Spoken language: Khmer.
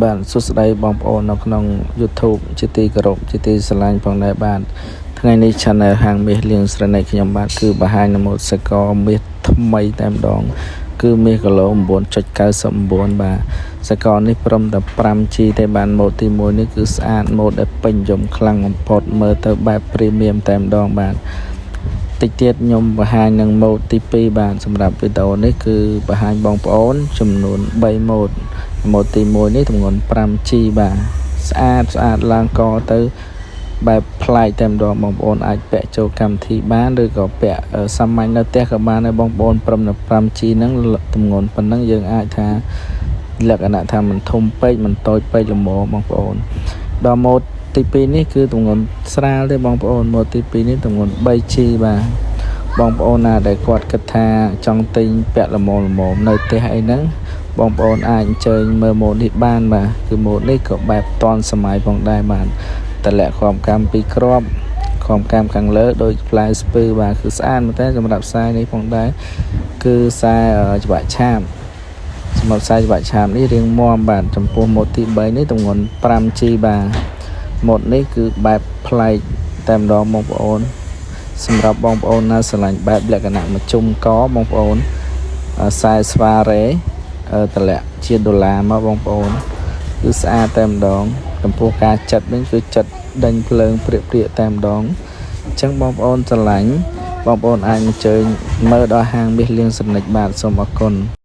បាទសួស្តីបងប្អូននៅក្នុង YouTube ជាទីគោរពជាទីស្រឡាញ់ផងដែរបាទថ្ងៃនេះ Channel ហាងមាសលៀងស្រណេខ្ញុំបាទគឺបង្ហាញនៅម៉ូតសកលមាសថ្មីតែម្ដង គឺមាសគីឡូ9.99បាទសកលនេះព្រមតែ 5G តែបានម៉ូតទី1នេះគឺស្អាតម៉ូតដែលពេញនិយមខ្លាំងបំផុតមើលទៅបែប premium តែម្ដងបាទតិចទៀតខ្ញុំបង្ហាញនឹងម៉ូតទី2បាទសម្រាប់វីដេអូនេះគឺបង្ហាញបងប្អូនចំនួន3ម៉ូតម៉ូតទី1នេះទម្ងន់ 5G បាទស្អាតស្អាតឡើងកទៅបែបប្លែកតែម្ដងបងប្អូនអាចពាក់ចូលកម្មវិធីបានឬក៏ពាក់សាមញ្ញនៅផ្ទះក៏បានដែរបងប្អូនព្រមនៅ 5G ហ្នឹងទម្ងន់ប៉ុណ្ណឹងយើងអាចថាលក្ខណៈថាមិនធំពេកមិនតូចពេកល្មមបងប្អូនដល់ម៉ូតទី2នេះគឺទម្ងន់ស្រាលទេបងប្អូនម៉ូតទី2នេះទម្ងន់ 3G បាទបងប្អូនណាដែលគាត់គិតថាចង់ទិញពាក់ល្មមល្មមនៅផ្ទះអីហ្នឹងបងប្អូនអាចអញ្ជើញមើលម៉ូតនេះបានបាទគឺម៉ូតនេះក៏បែបតនសម័យផងដែរបាទតម្លាក់ខំកម្មពីរគ្រាប់ខំកម្មខាងលើដូចផ្លែស្ពឺបាទគឺស្អាតមែនតើសម្រាប់ខ្សែនេះផងដែរគឺខ្សែច្បាក់ឆាបសម្រាប់ខ្សែច្បាក់ឆាបនេះរៀងមាំបាទចំពោះម៉ូតទី3នេះទម្ងន់ 5G បាទម៉ូតនេះគឺបែបប្លែកតែម្ដងបងប្អូនសម្រាប់បងប្អូនណាស្រឡាញ់បែបលក្ខណៈមជុំកបងប្អូនខ្សែស្វារ៉េតម្លាក់ជាដុល្លារមកបងប្អូនគឺស្អាតតែម្ដងចំពោះការចិត្តវិញគឺចិត្តដេញភ្លើងព្រាកព្រាកតែម្ដងអញ្ចឹងបងប្អូនស្រឡាញ់បងប្អូនអាចអញ្ជើញមើលដល់ហាងមាសលៀងសំណិចបាទសូមអរគុណ។